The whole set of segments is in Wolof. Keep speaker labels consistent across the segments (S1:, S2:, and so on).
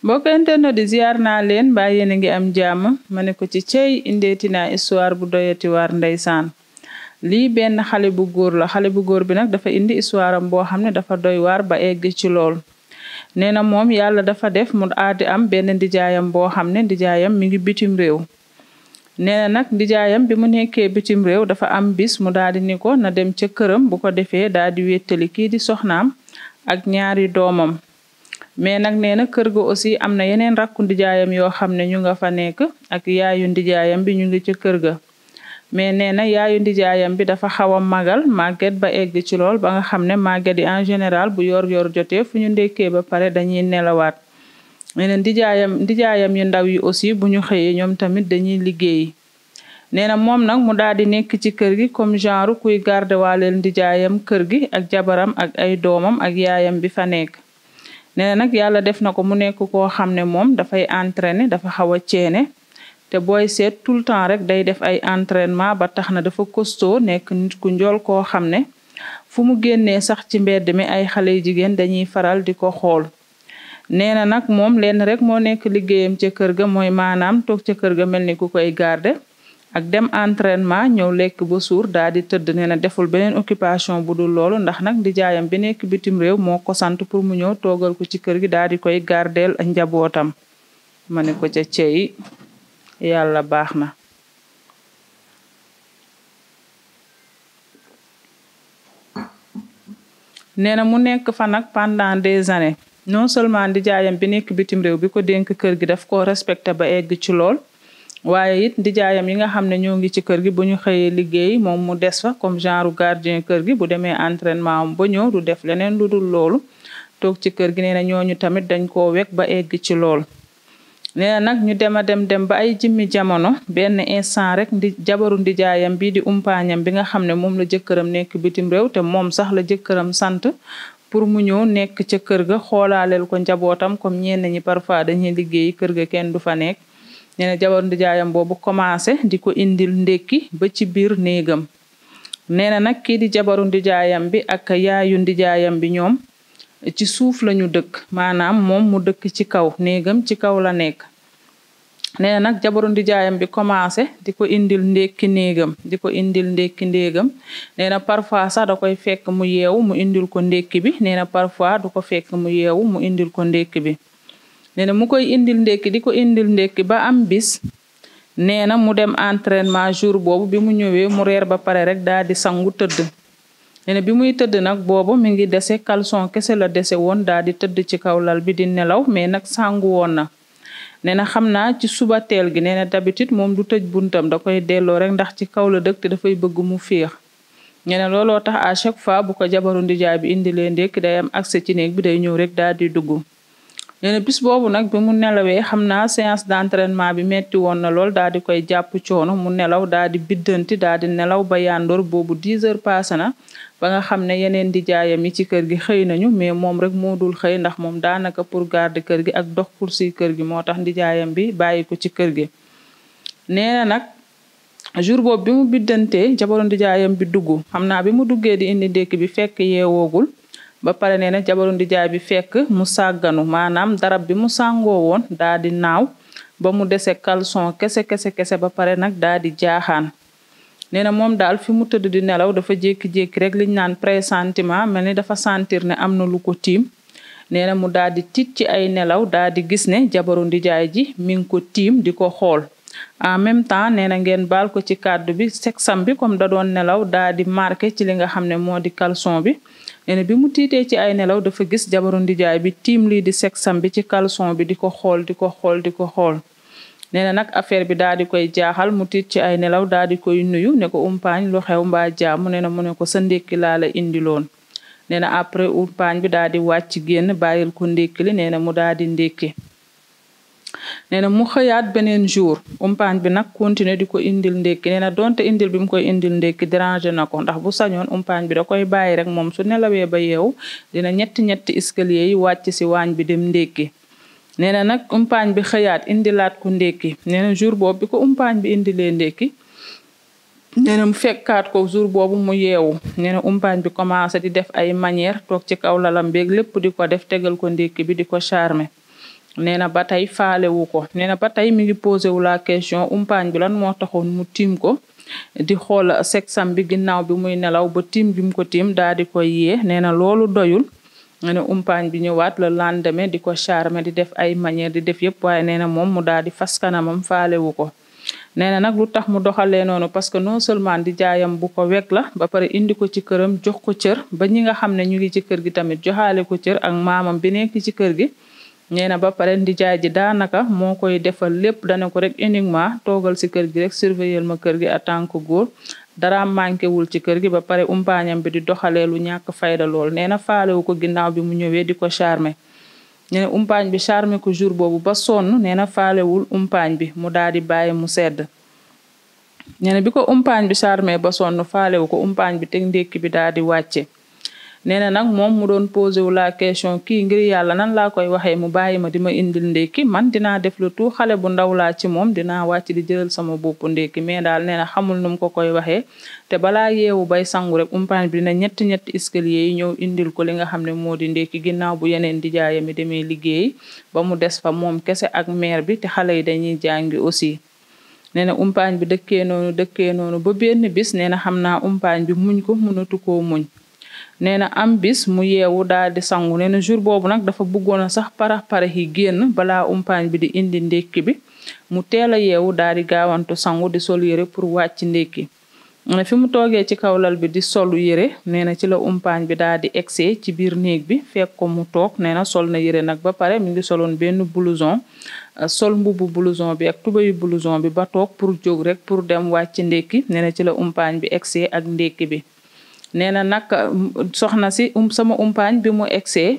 S1: mbokk internet di ziar naa leen mbaa yéen a ngi am jàmm ma ne ko ci cey indeeti naa histoire bu doyati waar ndeysaan lii benn xale bu góor la xale bu góor bi nag dafa indi histoire am boo xam ne dafa doy waar ba egg ci lool nee na moom yàlla dafa def mu aadi am benn ndijaayam boo xam ne ndijaayam mi ngi bitim réew nee na nag ndijaayam bi mu nekkee bitim réew dafa am bis mu daal di ni ko na dem ca këram bu ko defee daal di wéttali kii di soxnaam ak ñaari doomam mais nag nee na kër ga aussi am na yeneen rakku ndijaayam yoo xam ne ñu nga fa nekk ak yaayu ndijaayam bi ñu ngi ca kër ga mais nee na yaayu ndijaayam bi dafa xaw a magal màgget ba egg ci lool ba nga xam ne màgget yi en général bu yor jotee fu ñu ndekkee ba pare dañuy nelawaat nee na ndijaayam yu ndaw yi aussi bu ñu xëyee ñoom tamit dañuy liggéeyi nee na moom nag mu daal di nekk ci kër gi comme genre kuy garde waaleel ndijaayam kër gi ak jabaram ak ay doomam ak yaayam bi fa nekk nee na nag yàlla def na ko mu nekk koo xam ne moom dafay entraîner dafa xaw a ceene te booy seet tout le temps rek day def ay entraînement ba tax na dafa costaud nekk nit ku njool koo xam ne fu mu génnee sax ci mbedd mi ay xale yu jigéen dañuy faral di ko xool nee na nag moom lenn rek moo nekk liggéeyam ca kër ga mooy maanaam toog ca kër ga mel ni ku koy garder ak dem entraînement ñëw lekk ba suur daal di tëdd nee na deful beneen occupation bu dul loolu ndax nag ndijaayam bi nekk bitim réew moo ko sant pour mu ñëw toogal ko ci kër gi daal di koy gardeel njabootam ma ne ko ca cey yàlla baax na nee na mu nekk fa nag pendant des années non seulement ndijaayam bi nekk bitim réew bi ko dénk kër gi daf ko respecté ba egg ci lool waaye it ndijaayam yi nga xam ne ñoo ngi ci kër gi bu ñu xëyee liggéey moom mu des fa comme genre gardien kër gi bu demee entraînement am ba ñëw du def leneen lu dul loolu toog ci kër gi nee na ñooñu tamit dañ koo wekk ba egg ci lool nee na nag ñu dem ba ay jimmi jamono benn instant rek jabaru ndijaayam bii di umpaañam bi nga xam ne moom la jëkkëram nekk bitim réew te moom sax la jëkkëram sant pour mu ñëw nekk ca kër ga xoolaaleel ko njabootam comme ñenn ñi parfois dañuy liggéey kër ga kenn du fa nekk nee na jabaru ndijaayam boobu commencé di ko indil ndékki ba ci biir néegam nee na nag kii di jabaru ndijaayam bi ak yaayu ndijaayam bi ñoom ci suuf lañu dëkk maanaam moom mu dëkk ci kaw néegam ci kaw la nekk nee na nag jabaru ndijaayam bi commencé di ko indil ndékki néegam di ko indil ndékki ndéegam nee na parfois sax da koy fekk mu yeewu mu indil ko ndékki bi nee na parfois du ko fekk mu yeewu mu indil ko ndékki bi nee na mu koy indil ndékki di ko indil ndékki ba am bis nee na mu dem entraînement jour boobu bi mu ñëwee mu reer ba pare rek daal di sangu tëdd nee na bi muy tëdd nag boobu mi ngi dese caleçon kese la dese woon daal di tëdd ci kaw lal bi di nelaw mais nag sangu woon na nee na xam naa ci suba teel gi nee na d'habitude moom du tëj buntam da koy delloo rek ndax ci kaw la dëkk te dafay bëgg mu féex nee na looloo tax à chaque fois bu ko jabaru ndijaay bi indilee ndékki day am accès ci néeg bi day ñëw rek daal di dugg nee na bis boobu nag bi mu nelawee xam naa séance d'entraînement bi metti woon na lool daal di koy jàpp coono mu nelaw daal di biddanti daal di nelaw ba yandoor boobu 10 heures passé na ba nga xam ne yeneen ndijaayam yi ci kër gi xëy nañu mais moom rek moo dul xëy ndax moom daanaka pour garder kër gi ak dox pour si kër gi moo tax ndijaayam bi bàyyi ko ci kër gi nee na nag jour boobu bi mu biddantee jabaru ndijaayam bi dugg xam naa bi mu duggee di indi ndékki bi fekk yeewoogul ba pare nee na jabaru ndijaay bi fekk mu sàgganu maanaam darab bi mu sàngoo woon daa di naaw ba mu dese caleçon kese ba pare nag daa di jaaxaan nee na moom daal fi mu tëdd di nelaw dafa jékki-jékki rek liñ naan pressentiment mel ni dafa sentir ne am na lu ko tiim nee na mu daal di tiit ci ay nelaw daal di gis ne jabaru ndijaay ji mi ngi ko tiim di ko xool en même temps nee na ngeen baal ko ci kàddu bi sexam bi comme da doon nelaw daal di marqué ci li nga xam ne moo di caleçon bi nee na bi mu tiitee ci ay nelaw dafa gis jabaru ndijaay bi tiim lii di sexam bi ci caleçon bi di ko xool di ko xool nee na nag affaire bi daal di koy jaaxal mu tiit ci ay nelaw daal di koy nuyu ne ko umpaañ lu xew mbaa jàmm nee na mu ne ko sa ndékki laa la indiloon nee na après umpaañ bi daal di wàcc génn bàyyil ko ndékki li nee na mu daal di ndékki nee na mu xëyaat beneen jour umpaañ bi nag continuer di ko indil ndékki nee na donte indil bi mu koy indil ndékki déranger na ko ndax bu sañoon umpaañ bi da koy bàyyi rek moom su nelawee ba yeewu dina ñetti escalier yi wàcc si waañ bi dem ndékki nee na nag umpaañ bi xëyaat indilaat ko ndékki nee na jour boobu bi ko umpaañ bi indilee ndékki nee na mu fekkaat ko jour boobu mu yeewu nee na umpaañ bi commencé di def ay manière toog ci kaw lalam beeg lépp di ko def tegal ko ndékki bi di ko charmer nee na ba tey faalewu ko nee na ba tey mi ngi posé wu la question umpaañ bi lan moo taxoon mu tiim ko di xool sexam bi ginnaaw bi muy nelaw ba tiim bi mu ko tiim daa di koy yee nee na loolu doyul nee na umpaañ bi ñëwaat le lendemain di ko charmer di def ay manière di def yëpp waaye nee na moom mu daal di fas kanamam faalewu ko nee na nag lu tax mu doxalee noonu parce que non seulement di jaayam bu ko weg la ba pare indi ko ci këram jox ko cër ba ñi nga xam ne ñu ngi ci kër gi tamit joxaale ko cër ak maamam bi nekk ci kër gi nee na ba pare di jaay ji daanaka moo koy defal lépp dana ko rek uniquement toogal ci kër gi rek surveiller ma kër gi en tant que góor dara manqué wul ci kër gi ba pare umpaañam bi di doxalee lu ñàkk fayda lool nee na faalewu ko ginnaaw bi mu ñëwee di ko charmer nee na umpaañ bi charmer ko jour boobu ba sonn nee na faalewul umpaañ bi mu daal di bàyyi mu sedd nee na bi ko umpaañ bi charmer ba sonn faalewu ko umpaañ bi teg ndékki bi daal di wàcce nee na nag moom mu doon posé wu la question kii ngir yàlla nan laa koy waxee mu bàyyi ma di ma indil ndékki man dinaa def le tout xale bu ndaw laa ci moom dinaa wàcc di jëlal sama bopp ndékki mais daal nee na xamul nu mu ko koy waxee te balaa yeewu bay sangu rek umpaañ bi dina ñetti escalier yi ñëw indil ko li nga xam ne moo di ndékki ginnaaw bu yeneen di jaayam mi demee liggéey ba mu des fa moom kese ak mère bi te xale yi dañuy jàngi aussi nee na umpaañ bi dëkkee noonu ba benn bis nee na xam naa umpaañ bi muñ ko mënatu koo muñ nee na am bis mu yeewu daal di sangu nee na jour boobu nag dafa bëggoon a sax parax yi génn balaa umpaañ bi di indi ndékki bi mu teel a yeewu daal di gaawantu sangu di sol yére pour wàcc ndékki ne fi mu toogee ci kaw lal bi di solu yére nee na ci la umpaañ bi daal di egsee ci biir néeg bi fekk ko mu toog nee na sol na yére nag ba pare mi ngi soloon benn blouson sol mbubu blouson bi ak tubayu blouson bi ba toog pour jóg rek pour dem wàcc ndékki nee na ci la umpaañ bi egsee ak ndékki bi nee na nag soxna si sama umpaañ bi mu egsee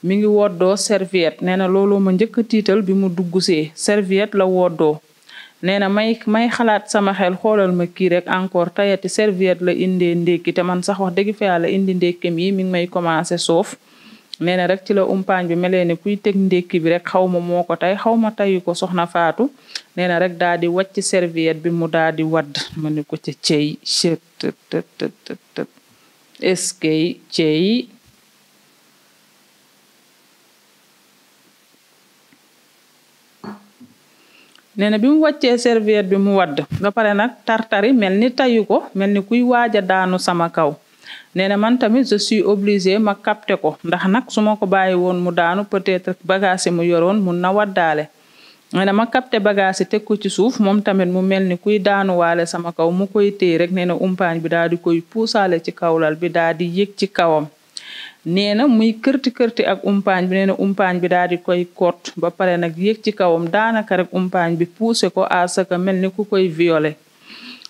S1: mi ngi woddoo serviette nee na loolu ma njëkk tiital bi mu duggusee serviette la woddoo nee na may xalaat sama xel xoolal ma kii rek encore tayati serviette la indee ndékki te man sax wax dëgg fa yàlla indi ndékkim yi mi ngi may commencé soof nee na rek ci la umpaañ bi melee ne kuy teg ndékki bi rek xaw ma moo ko tey xaw ma tayu ko soxna Faatu nee na rek daal di wàcc serviette bi mu daal di wadd ma ne ko ca cey eskay cey nee na bi mu wàccee serviette bi mu wadd ba pare nag tartari mel ni tayu ko mel ni kuy waaja daanu sama kaw nee na man tamit je suis obligé ma capter ko ndax nag su ma ko bàyyi woon mu daanu peut-être bagage mu yoroon mun na waddaale nee na ma capter bagage teg ko ci suuf moom tamit mu mel ni kuy daanuwaale sama kaw mu koy téye rek nee na umpaañ bi daal di koy puusaale ci kawlal bi daal di yëg ci kawam nee na muy kërti ak umpaañ bi nee na umpaañ bi daal di koy kott ba pare nag yéeg ci kawam daanaka rek umpaañ bi poussé ko à ce que mel ni ku koy violer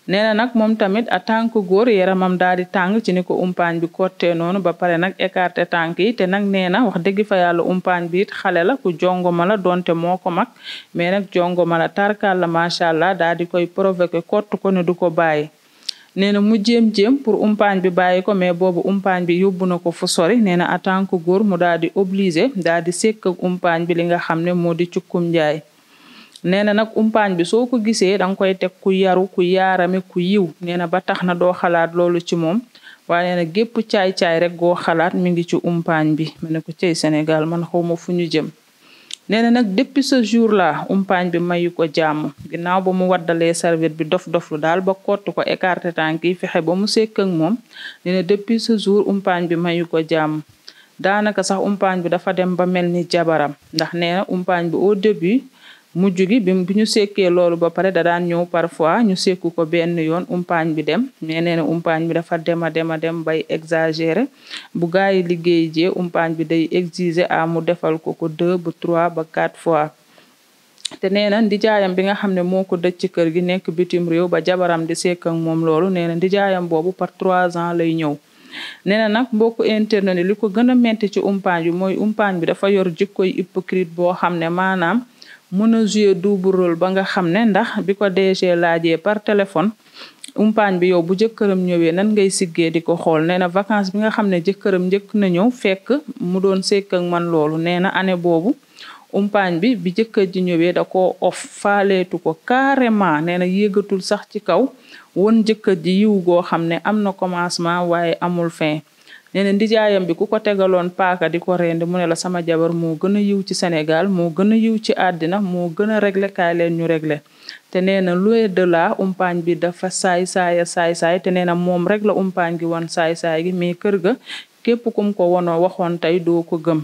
S1: nee na nag moom tamit en tant que góor yaramam daal di tàng ci ni ko umpaañ bi kottee noonu ba pare nag écarté tànk yi te nag nee na wax dëgg fa yàlla umpaañ bi it xale la ku jongoma la donte moo ko mag mais nag jongoma la tarkal la macha allah daal di koy provoqué kott ko ne du ko bàyyi nee na mu jéem pour umpaañ bi bàyyi ko mais boobu umpaañ bi yóbbu na ko fu sori nee na en tant que góor mu daal di obligé daal di sekk ak umpaañ bi li nga xam ne moo di cukkum njaay nee na nag umpaañ bi soo ko gisee danga koy teg ku yaru ku yaarame ku yiw nee na ba tax na doo xalaat loolu ci moom waaye nee na gépp caay-caay rek goo xalaat mi ngi ci umpaañ bi ma ne ko cey Sénégal man xawma fu ñu jëm nee na nag depuis ce jour là umpaañ bi mayu ko jàmm ginnaaw ba mu waddalee serviette bi dof-doflu daal ba kott ko écarté tànk yi fexe ba mu sekk ak moom nee na depuis ce jour umpaañ bi mayu ko jàmm daanaka sax umpaañ bi dafa dem ba mel ni jabaram ndax nee na umpaañ bi au début mujj gi bi ñu sekkee loolu ba pare da daan ñëw parfois ñu sekku ko benn yoon umpaañ bi dem mais nee na umpaañ bi dafa dem bay exagéré bu gaa yi liggéey jee umpaañ bi day exiger à mu defal ko 2 ba 3 ba 4 fois te nee na ndijaayam bi nga xam ne moo ko dëj ci kër gi nekk bitim réew ba jabaram di sekk ak moom loolu nee na ndijaayam boobu par 3 ans lay ñëw nee na nag mbokku internet li ko gën a metti ci umpaañ bi mooy umpaañ bi dafa yor jikkoy hypocrite boo xam ne maanaam mën a jouer double rôle ba nga xam ne ndax bi ko DG laajee par téléphone umpaañ bi yow bu jëkkëram ñëwee nan ngay siggee di ko xool nee na vacances bi nga xam ne jëkkëram njëkk na ñëw fekk mu doon sekk ak man loolu nee na année boobu umpaañ bi jëkkër ji ñëwee da ko off faaleetu ko carrément nee na yéegatul sax ci kaw won jëkkër ji yiw goo xam ne am na commencement waaye amul fin nee na ndijaayam bi ku ko tegaloon paaka di ko rendi mu ne la sama jabar moo gën a yiw ci Sénégal moo gën a yiw ci àddina moo gën a réglé kaay leen ñu réglé te nee na loin de là umpaañ bi dafa saay te nee na moom rek la umpaañ gi won saay gi mais kër ga képp kum ko wonoo waxoon tey doo ko gëm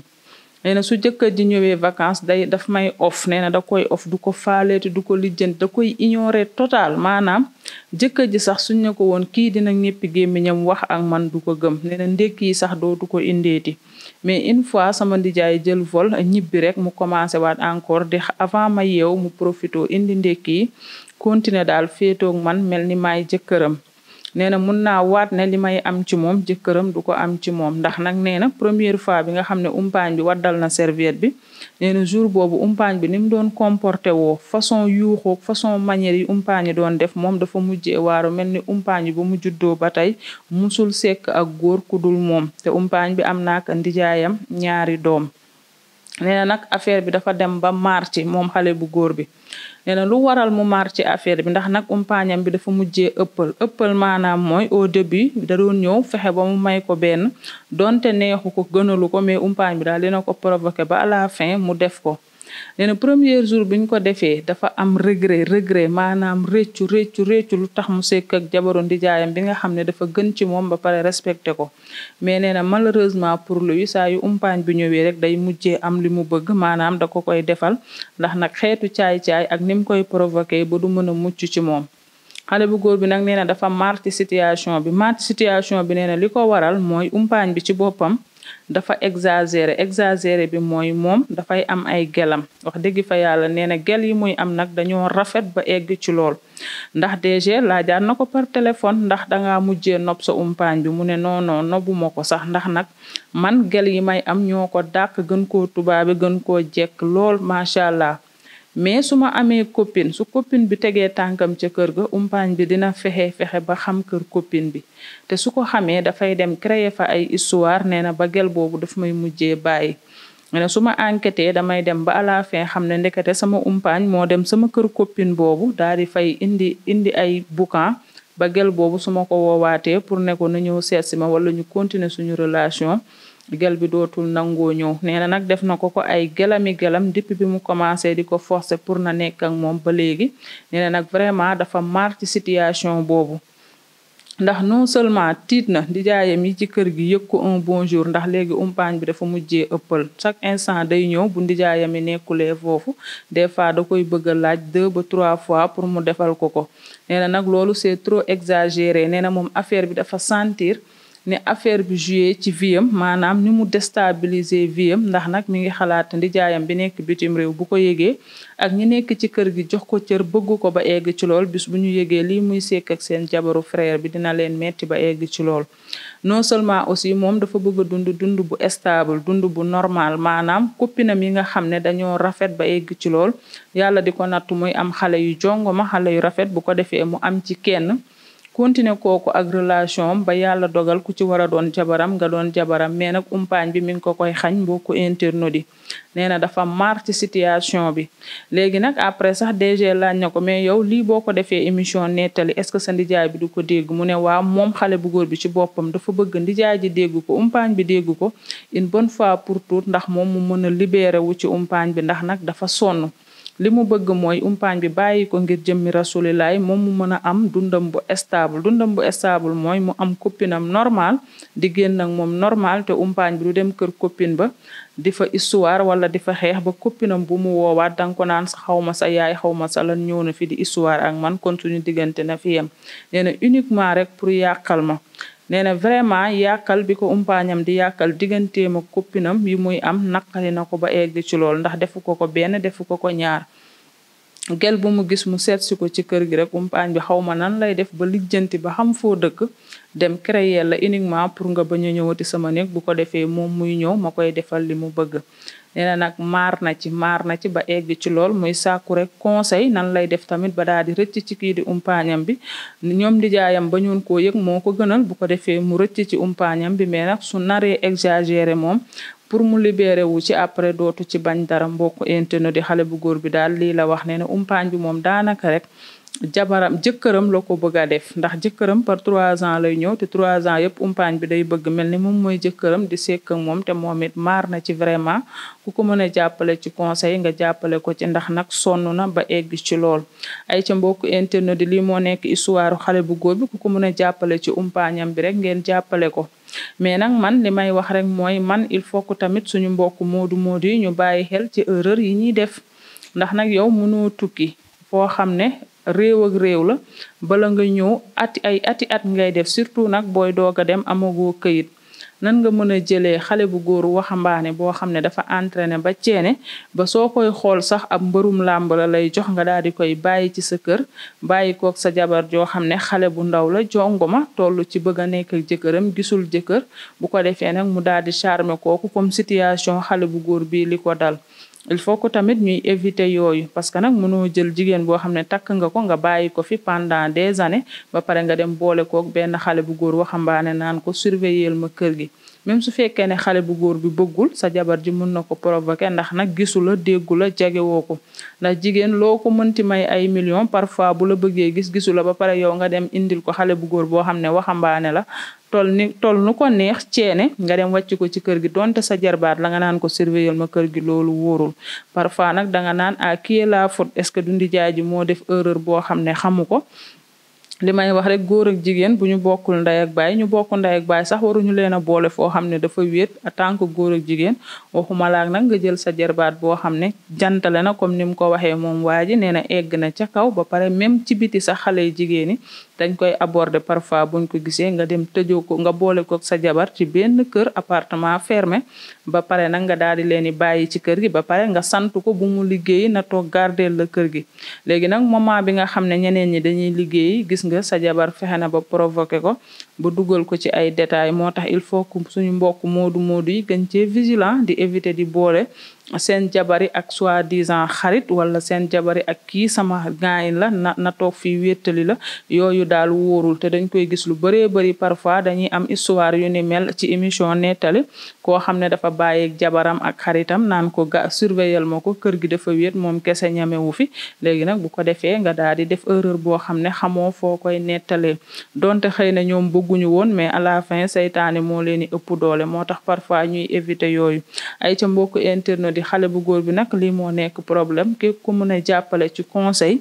S1: nee na su jëkkër ji ñëwee vacances daf may off nee na da koy off du ko faaleeti du ko lijjanti da koy ignorer total maanaam jëkkër ji sax suñ ne ko woon kii dina ñéppi gémmiñam wax ak man du ko gëm nee na ndékki yi sax dootu ko indeeti mais une fois sama ndijaay jël vol ñibbi rek mu commencé waat encore di avant ma yeew mu profito indi ndékki yi continuer daal féetoog man mel ni maay jëkkëram nee na mun naa waat ne li may am ci moom jëkkëram du ko am ci moom ndax nag nee na première fois bi nga xam ne umpaañ bi waddal na serviette bi nee na jour boobu umpaañ bi ni mu doon comporté woo façon yuuxoog façon manière yi umpaañ yi doon def moom dafa mujjee waaru mel ni umpaañ bi ba mu juddoo ba tey musul sekk ak góor ku dul moom te umpaañ bi am naak ndijaayam ñaari doom nee na nag affaire bi dafa dem ba marci moom xale bu góor bi nee na lu waral mu marci affaire bi ndax nag umpaañam bi dafa mujjee ëppal maanaam mooy au début da doon ñëw fexe ba mu may ko benn donte neexu ko gënalu ko mais umpaañ bi daal dina ko provoqué ba à la fin mu def ko nee na premier jour biñ ko defee dafa am regret maanaam réccu lu tax mu sekk ak jabaru ndijaayam bi nga xam ne dafa gën ci moom ba pare respecté ko mais nee na malheureusement pour lui saa yu umpaañ bi ñëwee rek day mujjee am li mu bëgg maanaam da ko koy defal ndax nag xeetu caay-caay ak ni mu koy provoqué ba du mën a mucc ci moom xale bu góor bi nag nee na dafa marti situation bi nee na li ko waral mooy umpaañ bi ci boppam dafa exagéré bi mooy moom dafay am ay gelam wax dëgg fa yàlla nee na gel yi muy am nag dañoo rafet ba egg ci lool ndax DG laajaat na ko par téléphone ndax danga mujjee nopp sa umpaañ bi mu ne non nobuma ko sax ndax nag man gel yi may am ñoo ko dàq gën koo tubaabe gën koo jekk lool macha allah mais su ma amee copine su copine bi tegee tànkam ca kër ga umpaañ bi dina fexe ba xam kër copine bi te su ko xamee dafay dem créer fa ay histoire nee na ba gel boobu daf may mujjee bàyyi nee na su ma enquêté damay dem ba à la fin xam ne ndekete sama umpaañ moo dem sama kër copine boobu daal di fay indi ay boucan ba gel boobu su ma ko woowaatee pour ne ko na ñëw seet si ma wala ñu continuer suñu relation gel bi dootul nangoo ñëw nee na nag def na ko ay gelam depuis bi mu commencé di ko forcer pour na nekk ak moom ba léegi nee na nag vraiment dafa mar ci situation boobu ndax non seulement tiit na ndijaayam yi ci kër gi yëg ko un bonjour ndax léegi umpaañ bi dafa mujjee ëppal chaque instant day ñëw bu ndijaayam yi nekkulee foofu des fois da koy bëgg a laaj 2 ba 3 fois pour mu defal ko nee na nag loolu c'est trop exagéré nee na moom affaire bi dafa sentir ne affaire bi joué ci viam maanaam ni mu déstabiliser viam ndax nag mi ngi xalaat ndijaayam bi nekk bitim réew bu ko yégee ak ñi nekk ci kër gi jox ko cër bëgg ko ba egg ci lool bis bu ñu yégee lii muy sekk ak seen jabaru frère bi dina leen metti ba egg ci lool non seulement aussi moom dafa bëgg a dund bu stable dund bu normal maanaam copinam yi nga xam ne dañoo rafet ba egg ci lool yàlla di ko nattu muy am xale yu jongoma xale yu rafet bu ko defee mu am ci kenn continuer kooku ak relation ba yàlla dogal ku ci war a doon jabaram nga doon jabaram mais nag umpaañ bi mi ngi ko koy xañ mbokku internautes yi nee na dafa mar ci situation bi léegi nag après sax DG laaj na ko mais yow lii boo ko defee émission nettali est-ce que sa ndijaay bi du ko dégg mu ne waaw moom xale bu góor bi ci boppam dafa bëgg ndijaay ji dégg ko umpaañ bi dégg ko une bonne fois pour toutes ndax moom mu mën a libéré wu ci umpaañ bi ndax nag dafa sonn li mu bëgg mooy umpaañ bi bàyyi ko ngir jëmmi rasulilaay moom mu mën a am dundam bu stable mooy mu am copinam normal di génn ak moom normal te umpaañ bi du dem kër copine ba di fa histoire wala di fa xeex ba copinam bu mu woowaat danga ko naan xawma sa yaay xawma sa lan ñëw na fi di histoire ak man kon suñu diggante na fi yem nee na uniquement rek pour yàqal ma nee na vraiment yàqal bi ko umpaañam di yàqal digganteem ak copinam yi muy am naqari na ko ba egg ci lool ndax defu ko benn defu ko ñaar gel bu mu gis mu seet si ko ci kër gi rek umpaañ bi xaw ma nan lay def ba lijjanti ba xam foo dëkk dem créer la uniquement pour nga bañ a ñëwati sama néeg bu ko defee moom muy ñëw ma koy defal li mu bëgg nee na nag maar na ci ba egg ci lool muy sàkku rek conseil nan lay def tamit ba daal di rëcc ci kii di umpaañam bi ñoom di jaayam ba ñoon koo yëg moo ko gënal bu ko defee mu rëcc ci umpaañam bi mais nag su naree exagéré moom pour mu libéré wu ci après dootu ci bañ dara mbokku internet di xale bu góor bi daal lii la wax nee na umpaañ bi moom daanaka rek jëkkëram la ko bëgg a def ndax jëkkëram par 3 ans lay ñëw te 3 ans yëpp umpaañ bi day bëgg mel ni moom mooy jëkkëram di sekk ak moom te moom it maar na ci vraiment ku ko mën a jàppale ci conseil nga jàppale ko ci ndax nag sonn na ba egg ci lool. ay ca mbokk internet di lii moo nekk histoire xale bu góor bi ku ko mën a jàppale ci umpaañam bi rek ngeen jàppale ko. mais nag man li may wax rek mooy man il faut que tamit suñu mbokk moodu moodu yi ñu bàyyi xel ci erreur yi ñuy def ndax nag yow mënoo tukki foo xam ne réew ak réew la bala nga ñëw ay at ngay def surtout nag booy doog a dem amagoo këyit nan nga mën a jëlee xale bu góor waxambaane boo xam ne dafa entraîné ba ceene ba soo koy xool sax ab mbërum làmb la lay jox nga daal di koy bàyyi ci sa kër bàyyi kook sa jabar joo xam ne xale bu ndaw la jongoma toll ci bëgg a nekk ak jëkkëram gisul jëkkër bu ko defee nag mu daal di charmer kooku comme situation xale bu góor bii li ko dal. il faut que tamit ñuy éviter yooyu parce que nag mënoo jël jigéen boo xam ne takk nga ko nga bàyyi ko fi pendant des années ba pare nga dem boole kook benn xale bu góor waxambaane naan ko surveiller ma kër gi. même su fekkee ne xale bu góor bi bëggul sa jabar ji mën na ko provoquer ndax nag gisu la déggu la jegewoo ko ndax jigéen loo ko mënti may ay millions parfois bu la bëggee gisu la ba pare yow nga dem indil ko xale bu góor boo xam ne waxambaane la tol nu ko neex ceene nga dem wàcc ko ci kër gi donte sa jarbaat la nga naan ko surveiller ma kër gi loolu wóorul. parfois nag danga naan qui est la faute est-ce que du ndijaay ji moo def erreur boo xam ne xamu ko. li may wax rek góor ak jigéen bu ñu bokkul ndey ak baay ñu bokk ndey ak baay sax waruñu leen a boole foo xam ne dafa wéet en tant que góor ak jigéen waxuma laak nag nga jël sa jarbaat boo xam ne jantale na comme ni mu ko waxee moom waa ji nee na egg na ca kaw ba pare même ci biti sax xale yi jigéen ñi dañ koy aborder parfois buñ ko gisee nga dem tëjoo ko nga boole ko sa jabar ci benn kër appartement fermé ba pare nag nga daal di leen di bàyyi ci kër gi ba pare nga sant ko bu mu liggéey na toog gardeel la kër gi. léegi nag moment bi nga xam ne ñeneen ñi dañuy liggéey gis nga sa jabar fexe na ba provoqué ko ba dugal ko ci ay détails moo tax il faut que suñu mbokk moodu yi gën cee vigilant di éviter di boole seen jabari ak soi-disant xarit wala seen jabari ak kii sama gaayin la na toog fii wéttali la yooyu daal wóorul te dañ koy gis lu bëree bëri parfois dañuy am histoire yu ni mel ci émission nettali koo xam ne dafa bàyyeeg jabaram ak xaritam naan ko surveiller ma ko kër gi dafa wéet moom kese ñamewu fi léegi nag bu ko defee nga daal di def erreur boo xam ne xamoo foo koy nettalee donte xëy na ñoom bëgguñu woon mais à la fin saytaane moo leen di ëpp doole moo tax parfois ñuy éviter yooyu. ay ca mbokk internet di xale bu góor bi nag lii moo nekk problème képp ku mën a jàppale ci conseil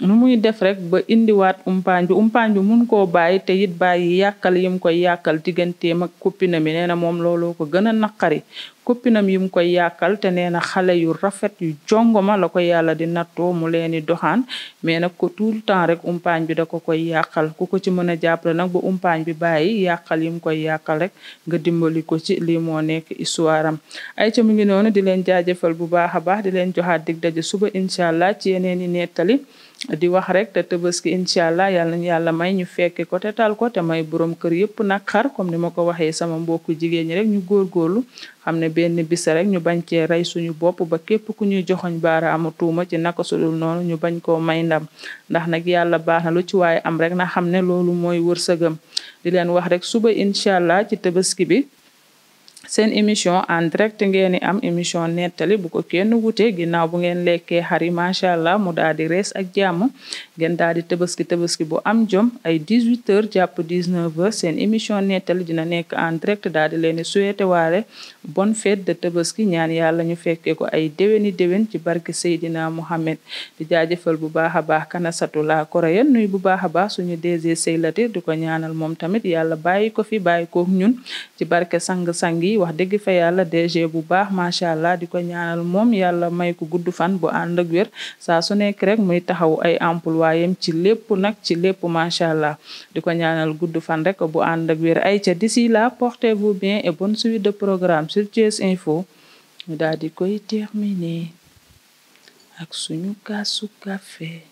S1: nu muy def rek ba indiwaat umpaañ bi mun koo bàyyi te it bàyyi yàkkal yim koy yàkkal digganteem ak copinam yi nee na moom looloo ko gën a naqari copinam yim koy yàkkal te nee na xale yu rafet yu jongoma la ko yàlla di nattoo mu leen di doxaan mais nag ko tout le temps rek umpaañ bi da ko koy yàkkal ku ko ci mën a jàppale nag ba umpaañ bi bàyyi yàkkal yim koy yàkkal rek nga dimbali ko ci lii moo nekk histoire am. ay ca mu ngi noonu di leen jaajëfal bu baax a baax di leen joxaat dig daje suba incha allah ci yeneen i nettali di wax rek te Tabaski incha allah yàlla nañu yàlla may ñu fekke ko te tal ko te may borom kër yëpp nag xar comme ni ma ko waxee sama mbokku jigéen ñi rek ñu góorgóorlu xam ne benn bis rek ñu bañ cee rey suñu bopp ba képp ku ñuy joxoñ baaraamu tuuma ci naka sudul noonu ñu bañ koo may ndam ndax nag yàlla baax na lu ci waaye am rek na xam ne loolu mooy wërsëgam di leen wax rek suba incha allah ci Tabaski bi seen émission en direct ngeen di am émission nettali bu ko kenn wute ginnaaw bu ngeen lekkee xar yi macha allah mu daal di rees ak jàmm ngeen daal di tabaski bu am jom ay 18h jàpp 19h seen émission nettali dina nekk en direct daal di leen di souhaité waale bonne fête de tabaski ñaan yàlla ñu fekkee ko ay déwén ci barke Seydina Mohamed di jaajëfal bu baax a baax Kanasatu la Koreyen nuy bu baax a baax suñu DG Seylatir di ko ñaanal moom tamit yàlla bàyyi ko fi bàyyi ko ñun ci barke sang-sang yi wax dëgg fa yàlla DG bu baax macha allah di ko ñaanal moom yàlla may ko gudd fan bu ànd ak wér saa su nekk rek muy taxaw ay employéem ci lépp nag ci lépp macha allah di ko ñaanal gudd fan rek bu ànd ak wér ay ca d'ici là portez-vous bien et bonne suite de programme sur Thiès Info ñu daal di koy terminer ak suñu kaasu café